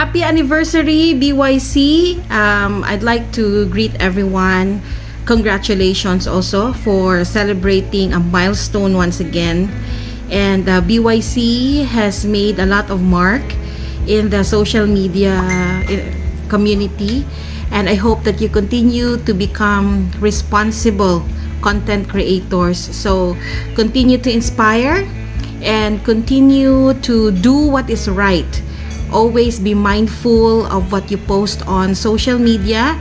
Happy anniversary, BYC. I'd like to greet everyone. Congratulations also for celebrating a milestone once again. And BYC has made a lot of mark in the social media community. And I hope that you continue to become responsible content creators. So continue to inspire and continue to do what is right. Always be mindful of what you post on social media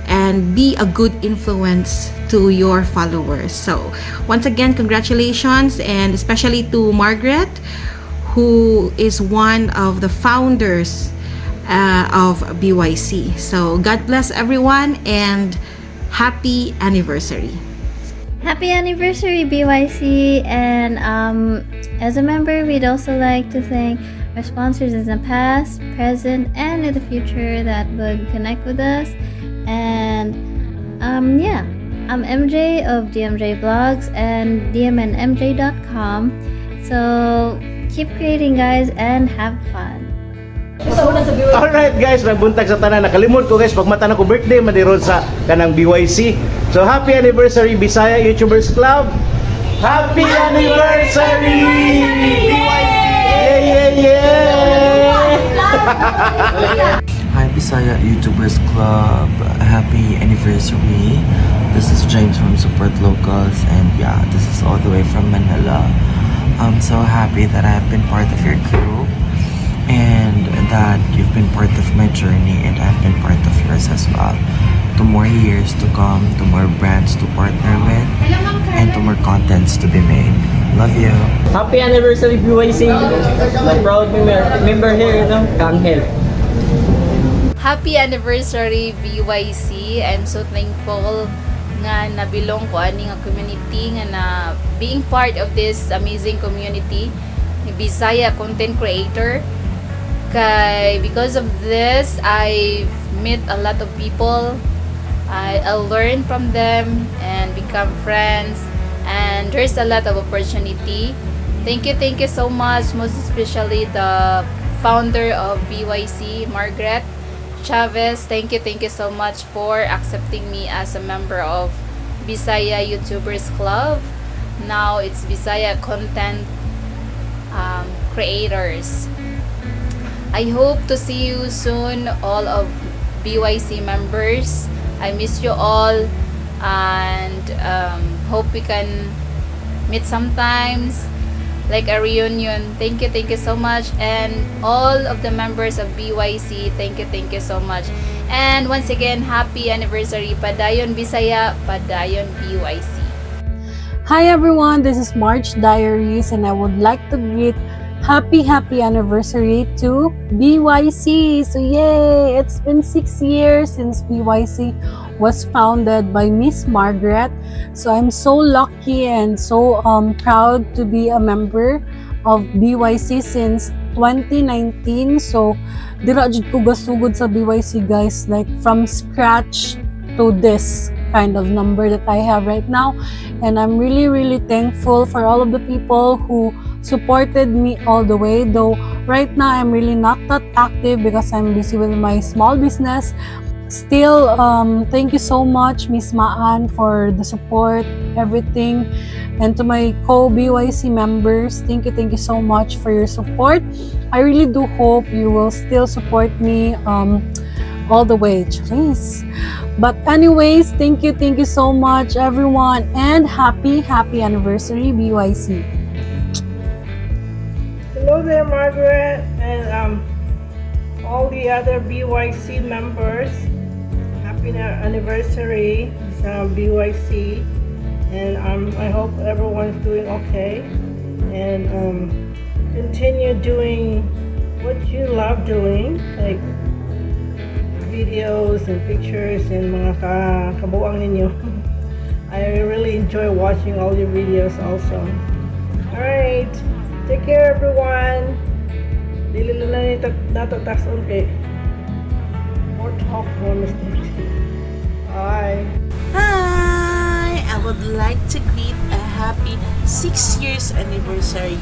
and be a good influence to your followers. So once again, congratulations, and especially to Margrette, who is one of the founders of BYC. So God bless everyone and happy anniversary. Happy anniversary, BYC. And as a member, we'd also like to thank our sponsors in the past, present, and in the future that would connect with us. And yeah, I'm MJ of DMJ Vlogs and dmnmj.com. So keep creating, guys, and have fun. Alright guys, magbuntag sa tanan. Nakalimot ko guys, pagmata na ko birthday madiron sa kanang BYC. So happy anniversary Bisaya YouTubers Club. Happy anniversary BYC. Yeah, yeah, yeah. Hi Bisaya YouTubers Club, happy anniversary. This is James from Support Locals, and yeah, this is all the way from Manila. I'm so happy that I've been part of your crew and that you've been part of my journey, and I've been part of yours as well. To more years to come, to more brands to partner with, and to more contents to be made. Love you. Happy anniversary BYC. My proud member here, Kanghel. Happy anniversary BYC. I'm so thankful nga nabilong ko ani nga community nga na being part of this amazing community, Bisaya content creator. Kay because of this, I've met a lot of people. I learned from them and become friends, and there's a lot of opportunity. Thank you so much, most especially the founder of BYC, Margrette Chavez. Thank you so much for accepting me as a member of Bisaya YouTubers Club. Now it's Bisaya Content Creators. I hope to see you soon, all of BYC members. I miss you all, and hope we can meet sometimes, like a reunion. Thank you so much, and all of the members of BYC, thank you so much. And once again, happy anniversary. Padayon Bisaya, Padayon BYC. Hi everyone, this is March Diaries, and I would like to greet happy anniversary to BYC. So yay, it's been 6 years since BYC was founded by Miss Margrette. So I'm so lucky and so proud to be a member of BYC since 2019. So dira jud ko gasugod sa BYC, guys, like from scratch to this kind of number that I have right now. And I'm really thankful for all of the people who supported me all the way, though right now I'm really not that active because I'm busy with my small business. Still, thank you so much, Miss Maan, for the support, everything. And to my co-BYC members, thank you so much for your support. I really do hope you will still support me all the way. Please. But anyways, thank you so much everyone, and happy anniversary BYC. Hello there, Margaret, and all the other BYC members. Happy anniversary sa BYC, and I hope everyone's doing okay, and continue doing what you love doing, like videos and pictures and mga kabuang ninyo. I really enjoy watching all your videos also. Alright, take care everyone. Dili na nato taxon kay more talk, more mistakes. Bye. Hi! I would like to greet a happy 6 years anniversary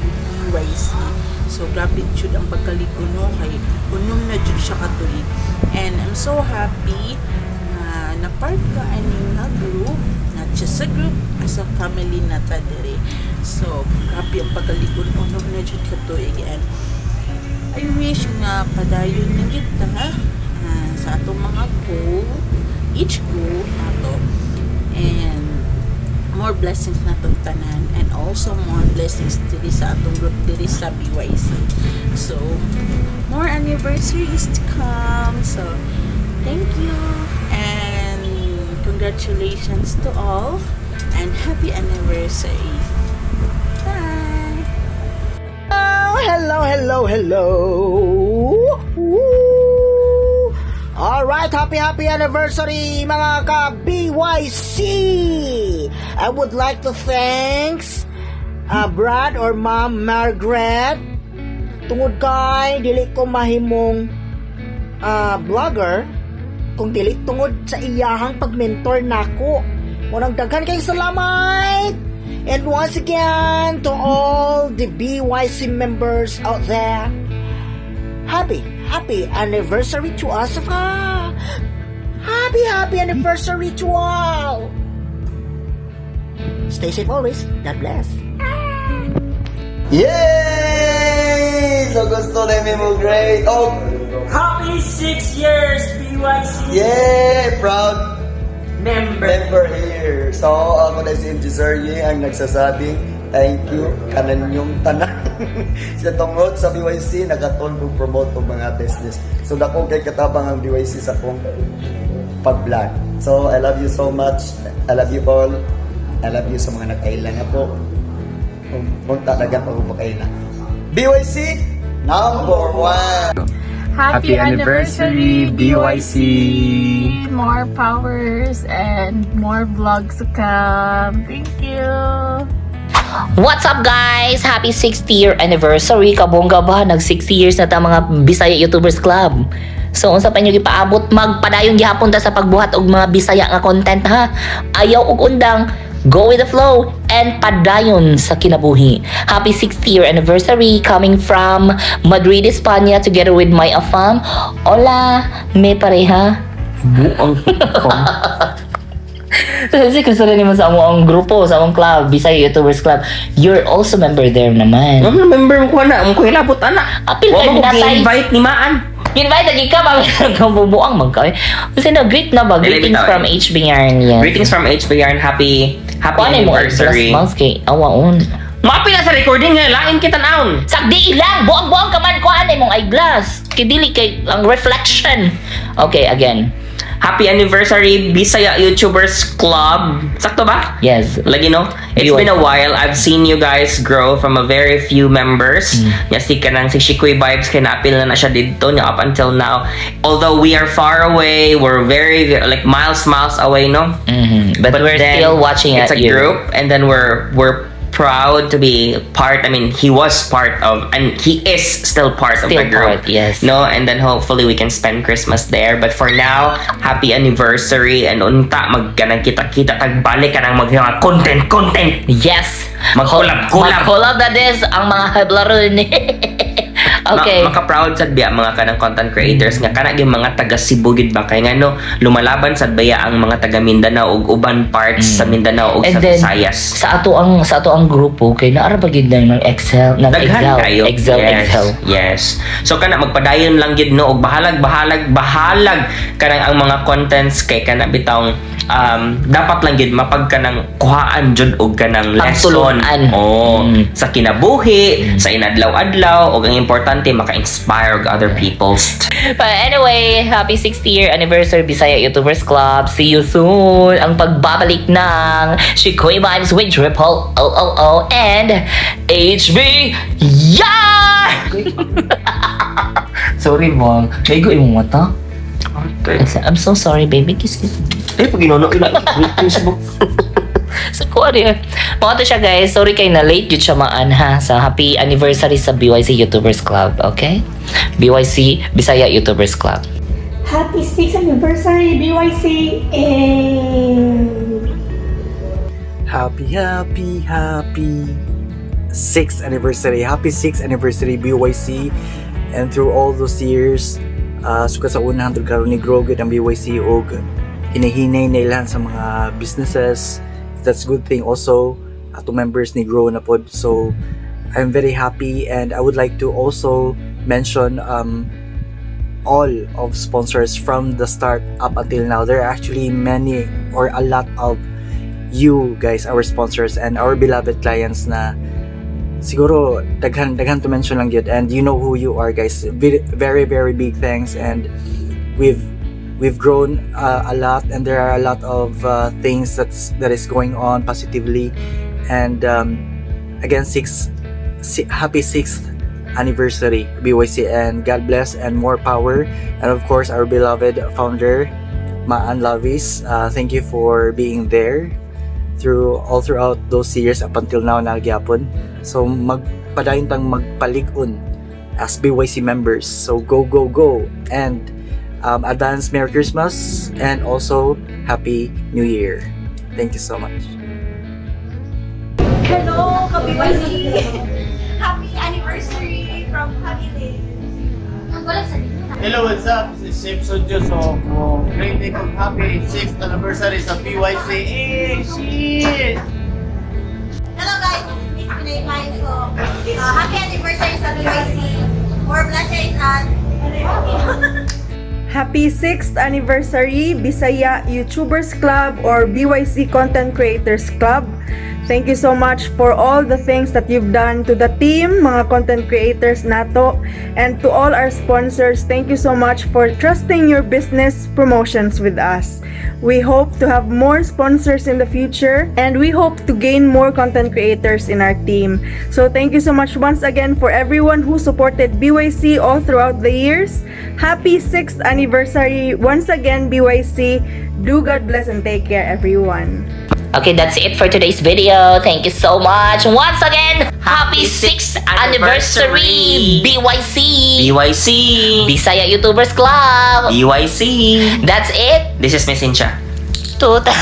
BYC. So grabe jud ang pagkaliko no kay unom na jud siya katuig. And I'm so happy na part ka ani nga group, not just a group, as a family na ta diri. So grabe ang pagkaliko unom na jud katuig, and I wish nga padayon na kita sa atong mga goal, each goal nato, and more blessings na itong tanan, and also more blessings diri sa atong group diri sa BYC. So more anniversaries to come, so thank you and congratulations to all and happy anniversary. Bye. Hello. Alright, happy anniversary mga ka-BYC! I would like to thanks Brad or Ma'am Margrette. Tungod kay dili ko mahimong vlogger kung dili tungod sa iyahang pag-mentor nako. Munang daghan kay salamat! And once again, to all the BYC members out there, happy anniversary to us, ka! Happy anniversary to all! Stay safe always. God bless. Yay! So gusto na mo great. Oh, Happy 6 years, BYC! yay! Proud Member! here. So, ako na si Injizerye ang nagsasabing thank you kanan yung tanan. Sa tungod sa BYC, nakaton kong promote ng mga business. So, dako kay katabang ang BYC sa kong pag-vlog. So, I love you so much. I love you all. I love you sa mga nagkailan na po. Kung talagang pag-upakailan. BYC, number 1! Happy anniversary, BYC! More powers and more vlogs to come. Thank you. What's up guys? Happy 60th year anniversary. Kabongga ba? Nag 60 years na ta mga Bisaya YouTubers Club. So unsa pa inyo gipaabot, magpadayon gihapon ta sa pagbuhat og mga Bisaya nga content ha. Ayaw og undang, go with the flow and padayon sa kinabuhi. Happy 60th year anniversary coming from Madrid, España together with my afam. Hola, me pareha. Buang kasi gusto rin naman sa among grupo, sa among club, Bisaya YouTubers Club. You're also member there naman. Member mo ko na, mo ko hilabot ana. Apil ka na tayo. Invite ni Maan. Invite lagi ka, bubuang magkay. Kasi na-greet na ba? Greetings from HB Yarn. Yes. Greetings from HB Yarn. Happy anniversary. Plus months kay awaon. Mapila sa recording nga, lain kita naon. Sagdi ilang, buang-buang ka man kuan mong eyeglass. Kay dili kay ang reflection. Okay, again. Happy anniversary, Bisaya YouTubers Club. Sakto ba? Yes. Lagi no? It's been a while. I've seen you guys grow from a very few members. Yasi ka nang si Shikoy Vibes kay napil na siya dito niya up until now. Although we are far away, we're very like miles away, no? But we're still watching it's at a you. group, and then we're proud to be part. I mean, he was part of, and he is still part of the group. Yes. No, and then hopefully we can spend Christmas there. But for now, happy anniversary, and unta magganang kita tagbalik ka nang mga content. Yes. Mag-collab. Na this ang mga hablaro ni. Okay. Maka-proud sad biya mga kanang content creators nga kana gyud mga taga Cebu gid ba kay ngano lumalaban sad baya ang mga taga Mindanao ug uban parts sa Mindanao ug sa Visayas. Sa ato ang grupo kay naara ba gid ng Excel, Excel. Yes. So kana magpadayon lang gid no ug bahalag kanang ang mga contents kay kana bitawng dapat lang gid mapag kanang kuhaan jud og kanang lesson sa kinabuhi, sa inadlaw-adlaw ug ang importante maka-inspire og other people's. But anyway, happy 60th year anniversary Bisaya YouTubers Club. See you soon. Ang pagbabalik ng Shikoy Vibes with Triple OOO and HB Yarn! Sorry, Mom. Maigo imong mata. I'm so sorry, baby. Kiss. Pag inono So, kuha rin. Mga to siya, guys. Sorry kay na late yun siya maan, ha? Sa happy anniversary sa BYC YouTubers Club, okay? BYC, Bisaya YouTubers Club. Happy 6th anniversary, BYC! And Happy 6th anniversary. Happy 6th anniversary BYC. And through all those years, sukat sa unang hantod karon ni grow gud ang BYC og hinahinay na ilan sa mga businesses. That's good thing also. Ato members ni grow na pod. So I'm very happy, and I would like to also mention all of sponsors from the start up until now. There are actually many or a lot of you guys, our sponsors and our beloved clients na siguro daghan to mention lang yun, and you know who you are, guys. Very big thanks, and we've grown a lot, and there are a lot of things that is going on positively, and again happy 6th anniversary BYC, and God bless and more power, and of course our beloved founder Maan Lavis, thank you for being there throughout those years up until now nagyapon. So magpadayon tang magpalig-on as BYC members. So go, and advance Merry Christmas and also Happy New Year. Thank you so much. Hello, ka-BYC! Happy anniversary from Happy Days! Hello, what's up? This is Chef Sodjo. So, great day kong happy 6th anniversary sa BYC. Hey, shit! Hello guys, this is Miss Pinay Pai. So, happy anniversary sa BYC. More blessings and Happy 6th anniversary Bisaya YouTubers Club or BYC Content Creators Club. Thank you so much for all the things that you've done to the team, mga content creators nato, and to all our sponsors. Thank you so much for trusting your business promotions with us. We hope to have more sponsors in the future, and we hope to gain more content creators in our team. So thank you so much once again for everyone who supported BYC all throughout the years. Happy 6th anniversary once again, BYC. Do God bless and take care, everyone. Okay, that's it for today's video. Thank you so much. Once again, happy 6th anniversary BYC. BYC. Bisaya YouTubers Club. BYC. That's it. This is Miss Incha. Tuta.